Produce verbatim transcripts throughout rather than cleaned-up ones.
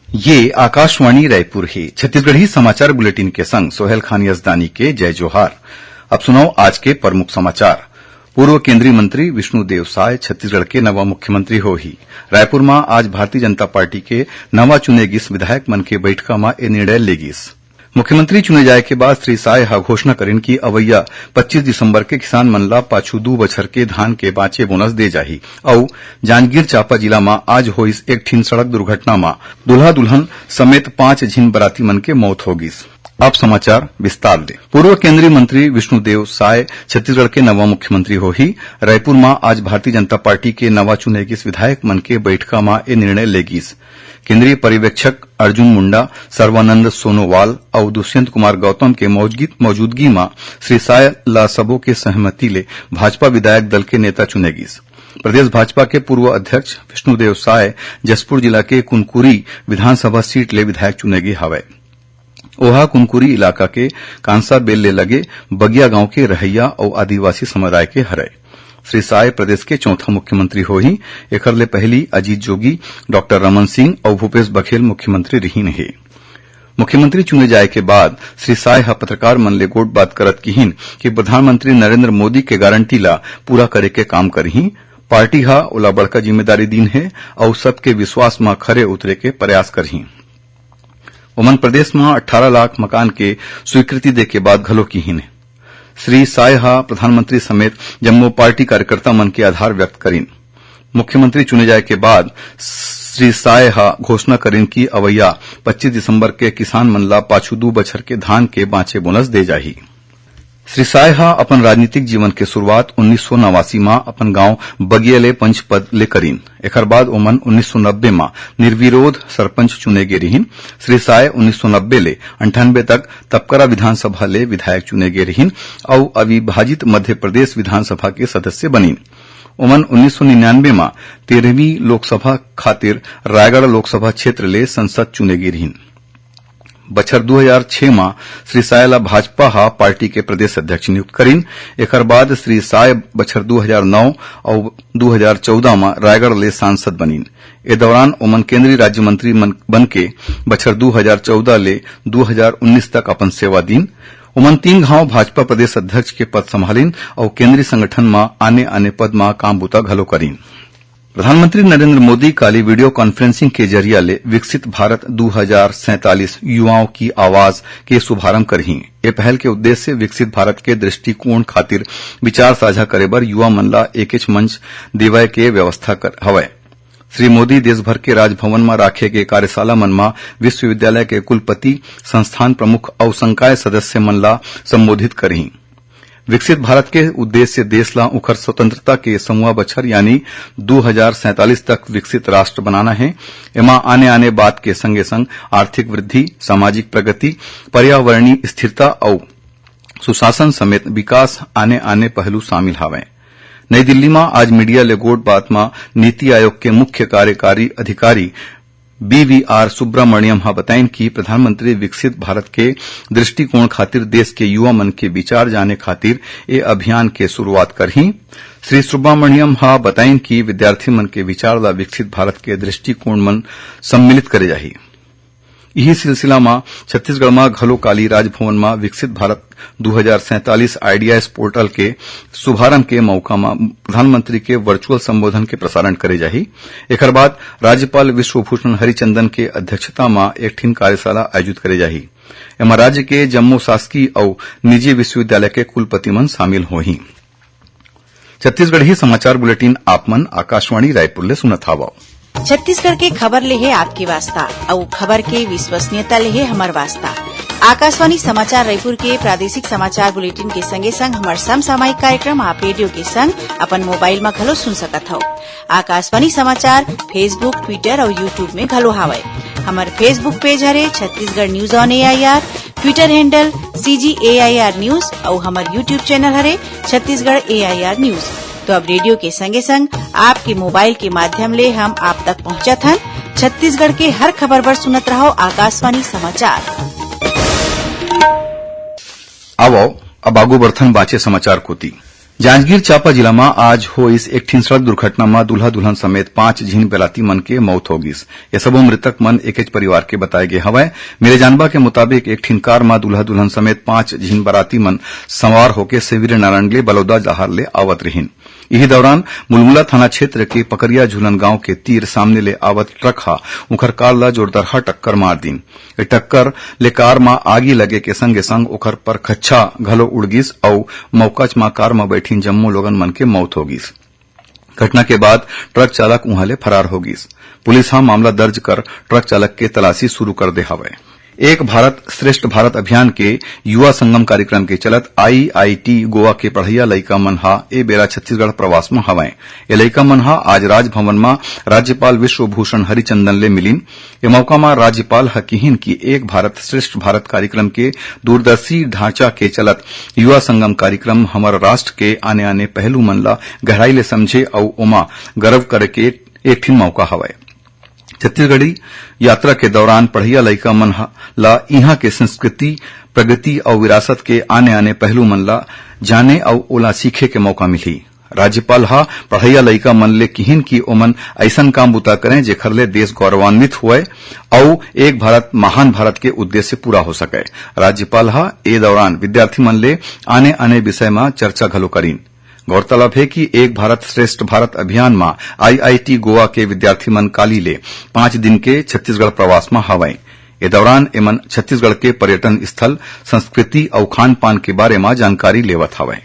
ये आकाशवाणी रायपुर हे। छत्तीसगढ़ी समाचार बुलेटिन के संग सोहेल खान यजदानी के जय जोहार। अब सुनव आज के प्रमुख समाचार। पूर्व केंद्रीय मंत्री विष्णुदेव साय छत्तीसगढ़ के नवा मुख्यमंत्री होही। रायपुर म आज भारतीय जनता पार्टी के नवा चुने गिस विधायक मन के बइठका म ए निर्णय ले गिस। मुख्यमंत्री चुने जाय के बाद श्री साय ह घोषणा करिन कि अवइया पच्चीस दिसंबर के किसान मन ला पाछू दू बछर के धान के बांचे बोनस दे जाही। अउ जांजगीर चांपा जिला म आज होइस एक ठिन सड़क दुर्घटना म दूल्हा दुल्हन समेत पांच झिन बराती मन के मौत हो गिस। अब समाचार विस्तार ले। पूर्व केंद्रीय मंत्री विष्णुदेव साय छत्तीसगढ़ के नवा मुख्यमंत्री होही। रायपुर म आज भारतीय जनता पार्टी के नवा चुने गिस विधायक मन के बइठका म ए निर्णय ले गिस। केंद्रीय पर्यवेक्षक अर्जुन मुंडा, सर्वानंद सोनोवाल अउ दुष्यंत कुमार गौतम के मौजगी-, मौजूदगी म श्री साय ला सबो के सहमति ले भाजपा विधायक दल के नेता चुने गिस। प्रदेश भाजपा के पूर्व अध्यक्ष विष्णुदेव साय जशपुर जिला के कुनकुरी विधानसभा सीट ले विधायक चुने गे हवय। ओहा कुनकुरी इलाका के कांसा बेल ले लगे बगिया गांव के रहइया अउ आदिवासी समुदाय के हरय। श्री साय प्रदेश के चौथा मुख्यमंत्री होही। एखर ले पहिली अजीत जोगी, डॉक्टर रमन सिंह अउ भूपेश बघेल मुख्यमंत्री रिहिन हे। मुख्यमंत्री चुने जाय के बाद श्री साय ह पत्रकार मन ले गोठबात करत किहिन कि प्रधानमंत्री नरेंद्र मोदी के गारंटी ला पूरा करे के काम करही। पार्टी ह ओला बड़का जिम्मेदारी दीन हे अउ सबके विश्वास म खरे उतरे के प्रयास करही। ओमन प्रदेश म अट्ठारह लाख मकान के स्वीकृति दे के बात घलो किहिन। श्री साय ह प्रधानमंत्री समेत जम्मो पार्टी कार्यकर्ता मन के आभार व्यक्त करिन। मुख्यमंत्री चुने जाय के बाद श्री साय ह घोषणा करिन कि अवइया पच्चीस दिसंबर के किसान मन ला पाछू दू बछर के धान के बांचे बोनस दे जाही। श्री साय ह अपन राजनीतिक जीवन के शुरुआत उन्नीस सौ नवासी म अपन गांव बगिया ले पंच पद ले करिन। एखर बाद ओमन उन्नीस सौ नब्बे म निर्विरोध सरपंच चुने गे रिहिन। श्री साय उन्नीस सौ नब्बे ले अंठानबे तक तपकरा विधानसभा ले विधायक चुने गे रिहिन अउ अविभाजित मध्य प्रदेश विधानसभा के सदस्य बनिन। ओमन उन्नीस सौ निन्यानबे म तेरहवीं लोकसभा खातिर रायगढ़ लोकसभा क्षेत्र ले सांसद चुने गे रिहिन। बछर दू हजार छह म श्री साय ला भाजपा ह पार्टी के प्रदेश अध्यक्ष नियुक्त करिन। एखर बाद श्री साय बछर दू हजार नौ अउ दू हजार चौदह म रायगढ़ ले सांसद बनिन। ए दौरान ओमन केंद्रीय राज्य मंत्री मन, बन के बछर दू हजार चौदह ले दू हजार उन्नीस तक अपन सेवा दीन। ओमन तीन घांव भाजपा प्रदेश अध्यक्ष के पद संभालिन अउ केंद्रीय संगठन म आने-आने पद म काम बूता घलो करिन। प्रधानमंत्री नरेंद्र मोदी काली वीडियो कॉन्फ्रेंसिंग के जरिया ले विकसित भारत दू हजार सैंतालीस युवाओं की आवाज के शुभारंभ करही। ए पहल के उद्देश्य विकसित भारत के दृष्टिकोण खातिर विचार साझा करे बर युवा मन ला एकेच मंच देवय के व्यवस्था कर, हवय। श्री मोदी देश भर के राजभवन म राखे गे कार्यशाला मन म विश्वविद्यालय के कुलपति, संस्थान प्रमुख अउ संकाय सदस्य मन ला संबोधित करही। विकसित भारत के उद्देश्य देश ला उखर स्वतंत्रता के सौवा बछर यानी दू हजार सैंतालीस तक विकसित राष्ट्र बनाना हे। एमा आने-आने बात के संगे-संग आर्थिक वृद्धि, सामाजिक प्रगति, पर्यावरणीय स्थिरता अउ सुशासन समेत विकास आने-आने पहलू शामिल हावय। नई दिल्ली म आज मीडिया ले गोठ बात म नीति आयोग के मुख्य कार्यकारी अधिकारी बी वी आर सुब्रमण्यम ह बताइन कि प्रधानमंत्री विकसित भारत के दृष्टिकोण खातिर देश के युवा मन के विचार जाने खातिर ए अभियान के शुरुआत करही। श्री सुब्रमण्यम ह बताइन कि विद्यार्थी मन के विचार ला विकसित भारत के दृष्टिकोण मन सम्मिलित करे जाही। इही सिलसिला म छत्तीसगढ़ म घलो काली राजभवन म विकसित भारत दू हजार सैंतालीस आइडियाज पोर्टल के शुभारंभ के मौका म प्रधानमंत्री के वर्चुअल संबोधन के प्रसारण करे जाही। एखर बाद राज्यपाल विश्वभूषण हरिचंदन के अध्यक्षता म एक ठिन कार्यशाला आयोजित करे जाही। एमा राज्य के जम्मो शासकीय अउ निजी विश्वविद्यालय के कुलपति मन शामिल होही। छत्तीसगढ़ी समाचार बुलेटिन आप मन आकाशवाणी रायपुर ले सुनत हावव। छत्तीसगढ़ के खबर ले हे आपके वास्ता, अउ खबर के विश्वसनीयता ले हे हमर वास्ता। आकाशवाणी समाचार रायपुर के प्रादेशिक समाचार बुलेटिन के संगे संग हमर समसामयिक कार्यक्रम आप रेडियो के संग अपन मोबाइल म घलो सुन सकत हव। आकाशवाणी समाचार Facebook, Twitter अउ YouTube में घलो हावय। हमर Facebook पेज हरे Chhattisgarh news on A I R, Twitter handle C G A I R news अउ हमर YouTube चैनल हरे Chhattisgarh A I R news. तो अब रेडियो के संगे संग आपके मोबाइल के माध्यम ले हम आप तक पहुंचत हन। छत्तीसगढ़ के हर खबर बर सुनत रहव आकाशवाणी समाचार। आवव, अब आगू बढ़थन बांचे समाचार कोति। जांजगीर चांपा जिला म आज होइस एक ठिन सड़क दुर्घटना म दूल्हा दुल्हन समेत पांच झिन बराती मन के मौत हो गिस। ये सबो मृतक मन एकेच परिवार के बताए गे हवय। मिले जानबा के मुताबिक एक ठिन कार म दूल्हा दुल्हन समेत पांच झिन बराती मन सवार होके शिवरीनारायण ले बलौदा डहार ले आवत रिहिन। इही दौरान मुलमुला थाना क्षेत्र के पकरिया झूलन गांव के तीर सामने ले आवत ट्रक ह उंखर कार ल जोरदारहा टक्कर मार दीन। ए टक्कर ले कार म आगी लगे के संगे संग ओखर परखच्चा घलो उड़ गिस अउ मौकाच म कार म बैठिन जम्मो लोगन मन के मौत हो गिस। घटना के बाद ट्रक चालक उहां ले फरार हो गिस। पुलिस ह मामला दर्ज कर ट्रक चालक के तलाशी शुरू कर दे हवय। एक भारत श्रेष्ठ भारत अभियान के युवा संगम कार्यक्रम के चलत आईआईटी गोवा के पढ़इया लइका मन ह ए बेरा छत्तीसगढ़ प्रवास म हवय। ए लइका मन ह आज राजभवन म राज्यपाल विश्वभूषण हरिचंदन ले मिलिन। ए मौका म राज्यपाल ह किहिन कि एक भारत श्रेष्ठ भारत कार्यक्रम के दूरदर्शी ढांचा के चलत युवा संगम कार्यक्रम हमर राष्ट्र के आने-आने पहलू मन ल गहराई ले समझे अउ ओमा गर्व करे के एक ठिन मौका हवय। छत्तीसगढ़ी यात्रा के दौरान पढ़इया लइका मन ह, ल इहां के संस्कृति, प्रगति अउ विरासत के आने-आने पहलू मन ल जाने अउ ओला सीखे के मौका मिलही। राज्यपाल ह पढ़इया लइका मन ले किहिन कि ओमन अइसन काम बुता करें, जेखर ले देश गौरवान्वित होवय अउ एक भारत महान भारत के उद्देश्य पूरा हो सकय। राज्यपाल ह ए दौरान विद्यार्थी मन ले आने-आने विषय म चर्चा घलो करिन। गौरतलब हे कि एक भारत श्रेष्ठ भारत अभियान म आईआईटी गोवा के विद्यार्थी मन काली ले पांच दिन के छत्तीसगढ़ प्रवास म हवय। ए दौरान एमन छत्तीसगढ़ के पर्यटन स्थल, संस्कृति अउ खान-पान के बारे म जानकारी लेवत हवय।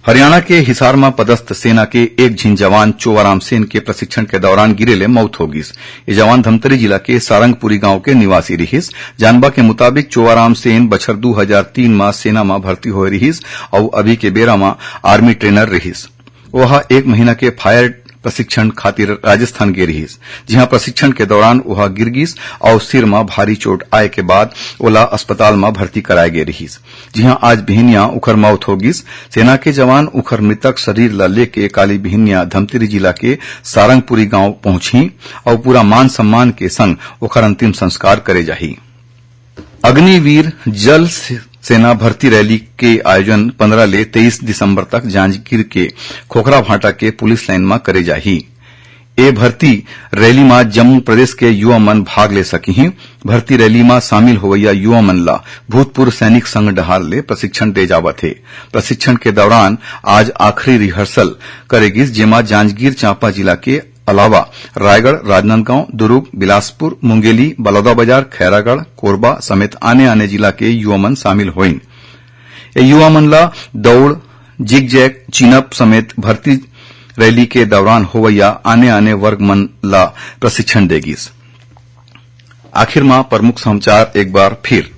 हरियाणा के हिसार म पदस्थ सेना के एक झिन जवान चोवाराम सेन के प्रशिक्षण के दौरान गिरे ले मौत हो गिस। ये जवान धमतरी जिला के सारंगपुरी गांव के निवासी रिहिस। जानबा के मुताबिक, चोवाराम सेन बछर दू हजार तीन म सेना म भर्ती होए रिहिस अउ अभी के बेरा म आर्मी ट्रेनर रिहिस। ओहा एक महीना के फायर प्रशिक्षण खातिर राजस्थान गे रिहिस, जिहां प्रशिक्षण के दौरान ओहा गिर गिस अउ सिर म भारी चोट आए के बाद ओला अस्पताल म भर्ती कराए गे रिहिस, जिहां आज बिहनिया उखर मौत हो गिस। सेना के जवान उखर मृतक शरीर ल लेके काली बिहनिया धमतरी जिला के सारंगपुरी गांव पहुंचही अउ पूरा मान सम्मान के संग ओखर अंतिम संस्कार करे जाही। अग्निवीर जल से-, सेना भर्ती रैली के आयोजन पंद्रह ले तेईस दिसंबर तक जांजगीर के खोखरा भाटा के पुलिस लाइन म करे जाही। ए भर्ती रैली म जम्मू प्रदेश के युवा मन भाग ले सकिही। भर्ती रैली म शामिल होवइया युवा मन ल भूतपूर्व सैनिक संघ डहार ले प्रशिक्षण दे जावत हे। प्रशिक्षण के दौरान आज आखिरी रिहर्सल करे गिस, जेमा जांजगीर चांपा जिला के अलावा रायगढ़, राजनांदगांव, दुरूग, बिलासपुर, मुंगेली, बलौदाबाजार, खैरागढ़, कोरबा समेत आने-आने जिला के युवा मन शामिल होइन। ए युवा मन ला दौड़, जिग जैग, चिनअप समेत भर्ती रैली के दौरान होवइया आने-आने वर्ग मन ला प्रशिक्षण दे गिस। आखिर म प्रमुख समाचार एक बार फिर।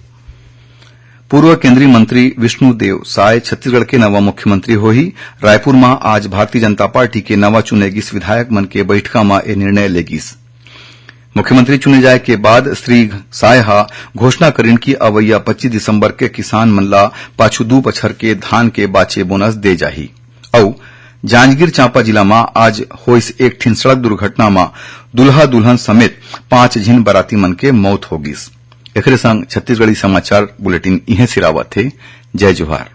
पूर्व केंद्रीय मंत्री विष्णुदेव साय छत्तीसगढ़ के नवा मुख्यमंत्री होही। रायपुर म आज भारतीय जनता पार्टी के नवा चुने गिस विधायक मन के बइठका म ए निर्णय ले गिस। मुख्यमंत्री चुने जाय के बाद श्री साय ह घोषणा करिन कि अवइया पच्चीस दिसंबर के किसान मन ला पाछू दू बछर के धान के बाचे बोनस दे जाही। अउ जांजगीर चांपा जिला म आज होइस एक ठिन सड़क दुर्घटना म दूल्हा दुल्हन समेत पांच झिन बराती मन के मौत हो गिस। एकरे संग छत्तीसगढ़ी समाचार बुलेटिन इहें सिरावत हे। जय जोहार।